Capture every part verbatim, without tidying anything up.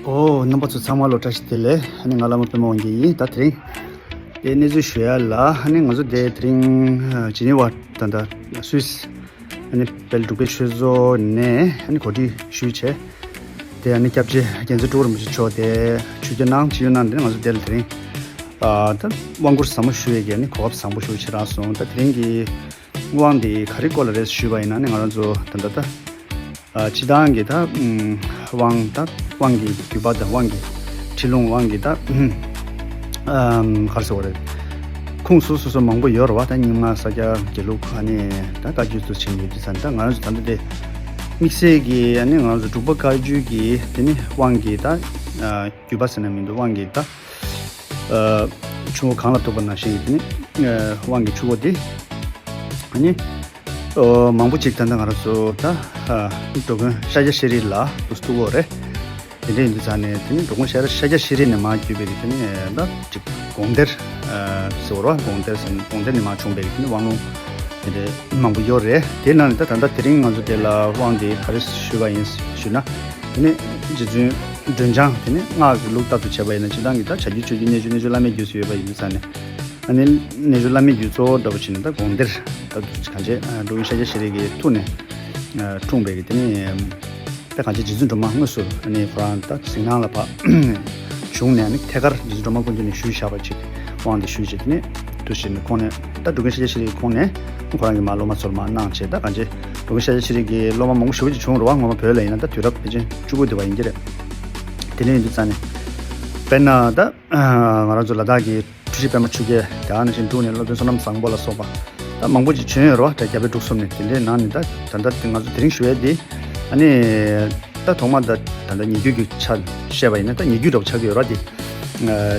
ཨོ། རྣམ་པ་ཚོ་ཚང་མ་ལོ་བཀྲ་ཤིས་བདེ་ལེགས། ཨ་ནི་ང་བླ་མ་པད་མ་དབང་རྒྱལ་ཡིན། ད་དེ་རིང་དེ་གནས་ཚུལ་ཞུ་ཡ་ལ། ཨ་ནི་ང་ཚོ་དེ་དེ་རིང་ཇི་ནི་ཝ་ད་ད་སུད་སི། ཨ་ནི་དཔལ་འབྲུག་པའི་ཆོས་ཚོགས་ནས་ཨ་ནི་གོ་སྒྲིག་ཞུས་བྱས། དེ་ཨ་ནི་སྐྱབས་རྗེ་རྒྱལ་མཚན་སྤྲུལ་སྐུ་རིན་པོ་ཆེ་མཆོག་དེ་ཆིབས་བསྒྱུར་གནང་། ཆིབས་བསྒྱུར་གནང་དེ་ང་ཚོ་དེ་ལ་དེ་རིང་ཨ་ད་དབང་བསྐུར་ཟབ་མོ་ཞུ་ཡས་ཀྱི་ཨ་ནི་གོ་སྐབས་བཟང་པོ་ཞིག་ཕྱི་རག་སོང་། ད་དེ་རིང་གི་དབང་འདི་ག་རེ་སྐོར་ལ་རེད་ཞུས་པ་ཡིན་ན། ཨ་ནི་ང་རང་ཚོ་ད་ད་ད། ཨ་སྤྱིར་བཏང་གི་ད་ཨམ་དབང་ད་དབང་གི་བརྒྱུད་པ་དང་དབང་གི་ཁྲིད་ལུང་། དབང་གི་ད་ཨམ་ག་རེ་ཟེར་བ་རེད། ཁུངས་སོ་སོ་སོ་མང་པོ་ཡོད་རེད་བ། ད་རྙིང་མ་ས་སྐྱ་དགེ་ལུགས། ཨ་ནི་ད་བཀའ་བརྒྱུད་ཚོ་ཕྱིན་ཡོད་དུས་ཙང་། ད་ང་རང་ཚོ་ད་ལྟ་དེ་དམིགས་བསལ་གྱི་ཨ་ནི་ང་རང་ཚོ་འབྲུག་པ་བཀའ་བརྒྱུད་ཀྱི་དེ་ནི་དབང་གི་ད་ཨ་བརྒྱུད་པ་ཟེར་ན་མི་འདུག། དབང་གི་ད་ཨ་ཆུ་བོ་གངས་ལ་གཏུགས་པ་ནང་བཞིན་གྱི་དེ་ནི་ཨ་དབང་གི་ཆུ་བོ་དེ་ཨ་ནི། ཨོ། མང་པོ་ཅིག་ད་ལྟ་ང་རང་ཚོ་ད་ཨ་འགྲོ་མགོན་ཤཱཀྱ་ཤྲཱི་ལ་ཐུག་ཐུག་ཡོད་རེད། དེ་འདྲ་ཡིན་དུས་ཙང་ནས་དེ་ནི་འགྲོ་མགོན་ཤཱཀྱ་ཤཱཀྱ་ཤྲཱི་ནས་མར་བརྒྱུད་པའི་གི་དེ་ནི་ད་ཅིག་དགོངས་གཏེར་ཨ་ཟེར་བ་རེད་བ། དགོངས་གཏེར་ཟེར་ན་དགོངས་གཏེར་ནས་མར་བྱུང་བའི་གི་དེ་ནི་དབང་ལུང་དེ་འདྲ་མང་པོ་ཡོད་རེད། དེ་ནང་ནས་ད་ད་ལྟ་དེ་རིང་ང་ཚོ་དེ་ལ་དབང་དེ་ག་རེ་ཞུས་པ་ཡིན་ཞུས་ན། དེ་ནི་རྗེ་བཙུན་སྒྲོལ་ལྗང་། དེ་ནི་སྔགས་ཀྱི་ལུགས་ལྟར་དུ་བྱས་པ་ཡིན་ན་སྤྱིར་བཏང་གི་ད་བྱ་རྒྱུད་སྤྱོད་རྒྱུད་གནས་རྒྱུད་གནས་རྒྱུད་བླ་མེད་རྒྱུད་ཟེར་ཡོད་པ་ཡིན་དུས་ཙང་ནས། ཨ་ནི་གནས་རྒྱུད་བླ་མེད་རྒྱུད་གཙོ་བོ་འདྲ་པོ་བྱས་ནས་ད་དགོངས་གཏེར་ད་གང་བྱས་འགྲོ་མགོན་ཤཱཀྱ་ཤྲཱི་གི་ཐུགས་ནས་འཁྲུངས་པའི་གི་དེ་ནི་ད་གང་བྱས་རྗེ་བཙུན་སྒྲོལ་མ་དངོས་སུ་ཨ་ནི་ཁོ་རང་ད་གཟིགས་སྣང་ལ་ཕར་བྱུང་ནས། ཨ་ནི་ཐད་ཀར་རྗེ་བཙུན་སྒྲོལ་མ་དཀོན་མཆོག་ནས་ཞུས་བཞག་པ་ཅིག། དབང་དེ་ཞུས་བྱས་དེ་ནི་དུ་བྱས་ནས་ཁོང་ནས་ད་འགྲོ་མགོན་ཤཱཀྱ་ཤྲཱི་གི་ཁོང་ནས་ཁོ་རང་གི་མ་སློབ་མ་ཚོར་མ་གནང་བྱས། ད་གང་བྱས་འགྲོ་མགོན་ཤཱཀྱ་ཤྲཱི་གི་སློབ་མ་མང་པོ་ཞེ་པོ་ཅིག་བྱུང་རེད་བ། སྔོན་མ་བོད་ལ་ཡིན་ན་ད་དུས་རབས་ཕལ་ཆེར་བཅུ་དགུ་དེ་བ་ཡིན་གྱི་རེད། དེ་ནས་ཡིན་དུས་ཙང་ནས་དཔེར་ན་ད་ང་རང་ཚོ་ལ་དྭགས་ཀྱི་འཁྲུལ་ཞིག་པད་མ་ཆོས་རྒྱལ་དེ་ནང་བཞིན་འབྲུག་ནས་སློབ་དཔོན་བསོད་ནམས་བཟང་པོ་ལ་སོགས་པ་ད་མང་པོ་ཅིག་བྱོན་ཡོད་རེད་བ། ད་རྒྱ་བལ་འབྲུག་གསུམ་ནས། དེ་འདྲའི་ནང་ནས་ད་ད་ལྟ་དེ་ང་ཚོ་དེ་རིང་ཞུ་ཡས་དེ་ཨ་ནི་ད་ཐོག་མ་ད་ད་ལྟ་ཉེ་བརྒྱུད་ཀྱི་ཆ་བཤད་པ་ཡིན་ན་ད་ཉེ་བརྒྱུད་འདྲ་པོ་ཆགས་ཀྱི་ཡོད་རེད་བ། དེ་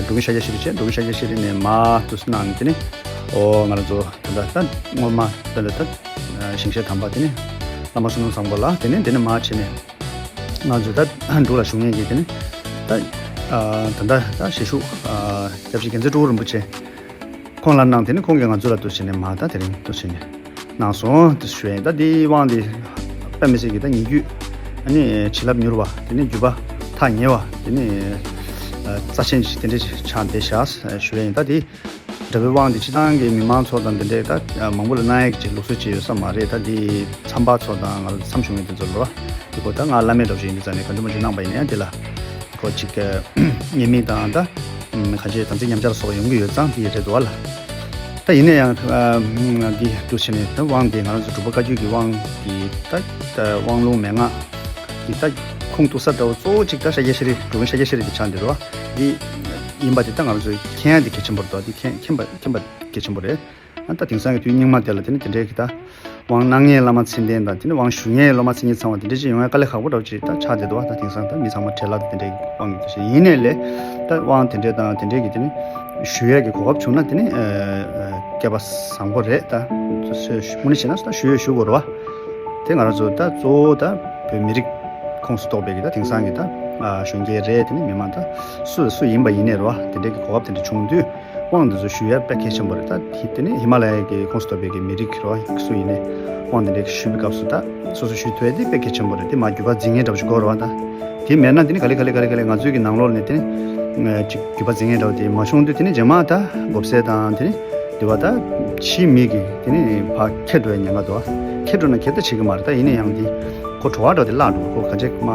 འགྲོ་མགོན་ཤཱཀྱ་ཤྲཱི་བྱས། འགྲོ་མགོན་ཤཱཀྱ་ཤྲཱི་ནས་མར་དུ་གནང་ནས་དེ་ནི་ཨོ་ང་རང་ཚོ་ད་ལྟ་ད་སྔོན་མ་ད་ལྟ་ད་ཞིང་གཤེགས་དམ་པ་དེ་ནི་བླ་མ་བསོད་ནམས་བཟང་པོ་ལ། དེ་ནི་དེ་ནི་མར་བྱས་ནས། ང་ཚོ་ད་འབྲུག་ལ་བཞུགས་མཁན་གྱི་དེ་ནི་ད་ཨ་ད་ལྟ་ད་ཞེ་ཤུག་ཨ་སྐྱབས་རྗེ་རྒྱལ་མཚན་སྤྲུལ་སྐུ་རིན་པོ་ཆེ་ཁོང་ལ་གནང་། དེ་ནི་ཁོང་གིས་ང་ཚོ་ལ་འདུག་བྱས་ནས་མར་ད་དེ་རིང་འདུག་བྱས་ནས་གནང་སོང་དེ་ཞུ་ཡིན། ད་འདི་དབང་འདི་དཔེ་མི་སྲིད་ཀྱི་ད་ཉེ་བརྒྱུད་ཨ་ནི་བྱིན་རླབས་མྱུར་བ། དེ་ནི་བརྒྱུད་པ་ཐག་ཉེ་བ། དེ་ནི་ཨ་རྩ་ཆེན་ཞིག་དེ་འདྲ་ཞིག་ཆགས་བསྡད་བཞག་ཞུ་ཡིན། ད་འདི་འདྲ་པོའི་དབང་འདི་སྤྱིར་བཏང་གི་མི་མང་ཚོ་དང་འདི་འདྲའི་ད་མང་པོ་ལ་གནང་ཡག་ཅིག་ལུགས་སྲོལ་ཅིག་ཡོད་ས་མ་རེད། ད་འདི་མཚམས་པ་ཚོ་དང་ང་ཚོ་མཚམས་བཞུགས་མཁན་དེ་ཚོ་ལ་རོ། དེ་ཁོ་ད་ང་བླ་མེད་འདྲ་པོ་ཞིག་ཡིན་དུས་ཙང་ནས་གང་བྱུང་མང་བྱུང་གནང་པ་ཡིན་ན་ཡང་དེ་ལ་ཁོ་ཅིག་ཉེས་དམིགས་དང་ད་གང་ཅི་དམ་ཚིག་ཉམས་ཆག་སོགས་ཡོང་གི་ཡོད་ཙང་དེ་རེད་འདུག་བ་ལ། ད་ཡིན་ན་ཡང་འདི་འདུག་བྱས་ནས་ད་དབང་འདི་ང་རང་ཚོ་འབྲུག་པ་བཀའ་བརྒྱུད་ཀྱི་དབང་གི་ད་དབང་ལུང་མན་ངག་གི་ད་ཁུངས་གཏུགས་ས་འདྲ་བོ་གཙོ་བོ་ཅིག་ད་ཤཱཀྱ་ཤྲཱི་འགྲོ་མགོན་ཤཱཀྱ་ཤྲཱི་འདི་ཆགས་འདི་རེད་བ། འདི་ཡིན་པ་དེ་ད་ང་རང་ཚོས་མཁྱེན་ཡ་འདི་གལ་ཆེན་པོ་རེད་དོ། འདི་མཁྱེན་མཁྱེན་པ་མཁྱེན་པ་གལ་ཆེན་པོ་རེད། ཨ་ད་དེང་སང་གི་དུས་སྙིགས་མ་དེ་ལ་དེ་ནི་དེ་འདྲའི་གི་ད་དབང་གནང་མཁན་བླ་མ་མཚན་ལྡན་དང་དེ་ནི་དབང་ཞུ་མཁན་སློབ་མ་མཚན་ཉིད་ཚང་བ་དེ་འདྲ་ཅིག་ཡོང་ཡ་དཀའ་ལས་ཁག་པོ་འདྲ་བོ་ཅིག་ད་ཆགས་བསྡད་འདུག་བ། ད་དེང་སང་ད་མི་ཚང་མ་བྲེལ་བ་དང་དེ་འདྲའི་དབང་གི་དུ་ཞིག་ཡིན་ནའི་ལས་ད་དབང་དེ་འདྲའི་དང་དེ་འདྲའི་གི་དེ་ནི་ཞུ་ཡ་གི་གོ་སྐབས་བྱུང་ན་དེ་ནི་ཨ་ཨ་སྐལ་པ་བཟང་པོ་རེད། ད་དངོས་གནས་བྱས་ན་ད་ཞུ་ཡ་ཞུ་དགོས་རེད་བ། དེ་ང་རང་ཚོ་ད་གཙོ་བོ་ད་བོད་མི་རིགས་ཁོངས་སུ་གཏོགས་པའི་གི་ད་དེང་སང་གི་ད་ཨ་གཞོན་སྐྱེས་རེད། དེ་ནི་མི་མང་ད་སུ་སུ་ཡིན་པ་ཡིན་ནའི་རེད་བ། དེ་འདྲའི་གི་གོ་སྐབས་དེ་འདྲ་བྱུང་དུས། དབང་འདི་ཚོ་ཞུ་ཡ་དཔེ་གལ་ཆེན་པོ་རེད། ད་དེ་དེ་ནི་ཧི་མ་ལ་ཡ་གི་ཁོངས་སུ་གཏོགས་པའི་གི་མི་རིགས་རོ་སུ་ཡིན་ནའི་དབང་དེ་འདྲའི་ཞུ་བའི་སྐབས་སུ་ད་སོ་སོ་ཞུ་ཐུབ་ཡ་དེ་དཔེ་གལ་ཆེན་པོ་རེད། དེ་མ་བརྒྱུད་པ་འཛིན་མཁན་འདྲ་པོ་ཞིག་དགོས་རེད་བ། ད་དེ་མེད་ན་དེ་ནི་ག་ལེ་ག་ལེ་ག་ལེ་ག་ལེ་ང་ཚོའི་གི་ནང་ལོགས་ནས་དེ་ནི་ཅིག་བརྒྱུད་པ་འཛིན་མཁན་འདྲ་པོ་དེ་མ་བྱུང་དུས་དེ་ནི་རྗེས་མ་ད་མགོ་སེར་དང་དེ་ནི་དེ་བ་ད་ཕྱིའི་མི་གི་དེ་ནི་ཕར་ཁྱེར་འགྲོ་ཡ་ཉེན་ཁ་འདུག་བ། ཁྱེར་འགྲོ་ན་ཁྱེར་ད་བྱེད་གི་མ་རེད། ད་ཡིན་ན་ཡང་དེ་ཁོ་བྲོ་བ་འདྲ་པོ་དེ་བརླག་འགྲོ། ཁོ་ག་ཅིག་མ་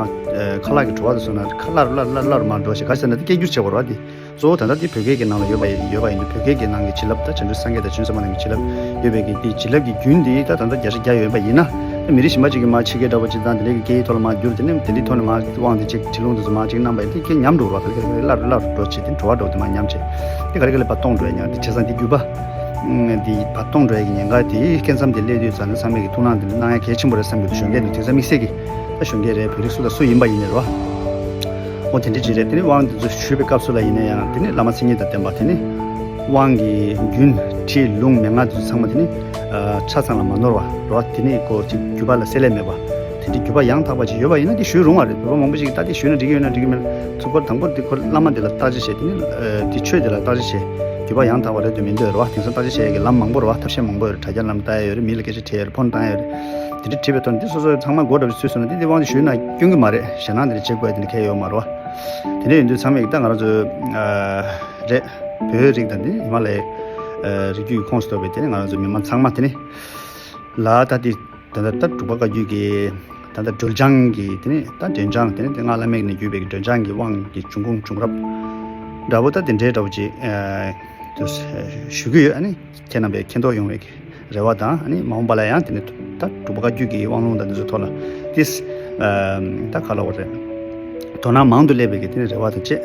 ཁ་ལག་གི་བྲོ་བ་དེ་སོང་ན་ཁ་བརླག་བརླག་བརླག་བརླག་མ་འགྲོ་ཞེས་ག་ཟེར་ན་དེ་སྐད་སྒྱུར་བྱེད་དགོས་རེད་བ། དེ་གཙོ་བོ་ད་ལྟ་དེ་བོད་སྐད་ཀྱི་ནང་ལ་ཡོད་པ་ཡིན། ཡོད་པ་ཡིན་དུས་བོད་སྐད་ཀྱི་ནང་གི་བྱིན་རླབས་ད་བྱང་ཆུབ་སངས་རྒྱས་དང་བྱང་ཆུབ་སེམས་དཔའ་རྣམས་ཀྱི་བྱིན་རླབས་ཡོད་པའི་གི་དེ་བྱིན་རླབས་ཀྱི་རྒྱུན་དེ་ད་ད་ལྟ་བརྒྱ་ཆ་བརྒྱ་ཡོད་པ་ཡིན་ན། ད་མི་རིགས་གཞན་པ་ཅིག་གིས་མར་ཕྱི་སྐད་འདྲ་པོ་ཅིག་དང་དེ་འདྲའི་གི་སྐད་ཡིག་ཐོག་ལ་མར་བསྒྱུར། དེ་ནས་དེ་འདྲའི་ཐོག་ནས་མར་དབང་དེ་ཅིག་ཁྲིད་ལུང་དེ་ཚོ་མར་ཅིག་གནང་པ་ཡིན་དུས་སྐད་ཉམས་འགྲོ་བ། ག་ལེ་ག་ལེ་ག་ལེ་སླར་སླར་འགྲོ་བྱེད་དེ་བྲོ་བ་འདྲ་པོ་དེ་མར་ཉམས་བྱེད་དེ་ག་ལེ་ག་ལེ་ཕར་སྟོང་འགྲོ་ཡ་ཉག་དེ་བྱས་ཙང་དེ་བརྒྱུད་པ་འདི་ཕར་གཏོང་འགྲོ་ཡ་གི་ཉེན་ཁ་དེ་སྐབས་མཚམས་དེ་སླེབས་དུས་ཙང་ནས་ཚང་མས་ཀྱི་ཐུགས་སྣང་དེ་འདྲ་གནང་ཡ་གལ་ཆེན་པོ་རེད་བསམ་གྱི་འདུག་གཞོན་སྐྱེས་དེ་དེང་སང་དམིགས་བསལ་གྱི་ད་གཞོན་སྐྱེས་རེད། བོད་རིགས་སུ་དང་སུ་ཡིན་པ་ཡིན་ནའི་རེད་བ། འོ་དེ་འདྲ་ཅིག་རེད། དེ་ནི་དབང་དེ་ཚོ་ཞུས་པའི་སྐབས་སུ་ལ་ཡིན་ན་ཡང་དེ་ནི་བླ་མ་མཚན་ཉིད་དང་ལྡན་པ། དེ་ནི་དབང་གི་རྒྱུན་ཁྲིད་ལུང་མན་ངག་དེ་ཚོ་ཚང་མ་དེ་ནི་ཆ་ཚང་ལ་མ་ནོར་བ་རེད་བ། དེ་ནི་ཁོ་ཅིག་བརྒྱུད་པ་ལ་བསྲེ་ལྷད་མེད་པ། དེ་འདྲའི་བརྒྱུད་པ་ཡང་དག་པ་ཅིག་ཡོད་པ་ཡིན་ན་དེ་ཞུས་རུང་བ་རེད། བོད་པ་མང་པོ་ཅིག་གིས་ད་དེ་ཞུས་ན་འགྲིག་གི་ཡོད་ན་འགྲིག་གི་མེད་ན་ཚུགས་པར་དང་པོ་དེ་ཁོ་བླ་མ་དེ་ལ་བརྟག་དཔྱད་བྱས། དེ་ནི་དེ་ཆོས་དེ་ལ་བརྟག་དཔྱད་བྱས། བརྒྱུད་པ་ཡང་དག་པ་རེད་དུ་མི་འདོད་རེད་བ། དེང་སང་བརྟག་དཔྱད་བྱེད་ཡ་གི་ལམ་མང་པོ་རེད་བ། ཐབས་ཤེས་མང་པོ་ཡོད་རེད། དྲ་རྒྱ་ལམ་བལྟ་ཡ་ཡོད་རེད། མི་ལ་སྐད་ཆ་དྲིས་ཡ་ཡོད་རེད། ཕོན་བཏང་ཡ་ཡོད་རེད། དེ་འདྲ་དྲིས་པའི་ཐོག་ནས་དེ་སོ་སོའི་ཚང་མ་མགོ་འདྲ་པོ་ཚུད་སོང་ན་དེ་དེ་དབང་དེ་ཞུས་ན་སྐྱོན་གི་མ་རེད། ཞེད་སྣང་དེ་འདྲ་བྱེད་དགོས་ཡ་དེ་འདྲ་གང་ཡང་ཡོད་མ་རེད་བ། དེ་འདྲ་ཡིན་དུས་ཚང་མས་ད་ང་རང་ཚོ་ཨ་རེད། བོད་རིགས་དང་དེ་ནི་ཧི་མ་ལ་ཡའི་ཨ་རི་རྒྱུད་ཀྱི་ཁོངས་སུ་གཏོགས་པའི་དེ་ནི་ང་རང་ཚོ་མི་མང་ཚང་མ་དེ་ནི་ལ་ད་དེ་ད་ལྟ་ད་འབྲུག་པ་བཀའ་བརྒྱུད་ཀྱི་ད་ལྟ་སྒྲོལ་ལྗང་གི་དེ་ནི་ད་སྒྲོལ་ལྗང་དེ་ནི་དེ་སྔགས་བླ་མེད་ནས་བརྒྱུད་པའི་སྒྲོལ་ལྗང་གི་དབང་གི་འབྱུང་ཁུངས་བྱུང་རབས་འདྲ་པོ་ད་དེ་འདྲའི་འདྲ་པོ་ཅིག་ཨ་དུ་ཞུ་གི་ཡོད། ཨ་ནི་ཁྱེད་རྣམ་པས་མཁྱེན་རྟོགས་ཡོང་བའི་རེ་བ་དང་། ཨ་ནི་མ་འོངས་པ་ལ་ཡང་དེ་ནི་ད་འབྲུག་པ་བཀའ་བརྒྱུད་ཀྱི་དབང་ལུང་དང་འདི་ཚོའི་ཐོག་ལ་ཏིས་ད་ག་ལ་བ་རེད། དོ་སྣང་མང་དུ་སླེབས་པའི་གི་དེ་ནི་རེ་བ་དང་བཅས།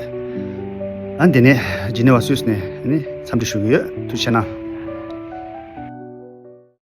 ཨ་འདི་ནས་ཇི་ནི་ཝ་སུད་སི་ནས་ཨ་ནི་འཚམས་འདྲི་ཞུ་གི་ཡོད། ཐུགས་རྗེ་གནང་།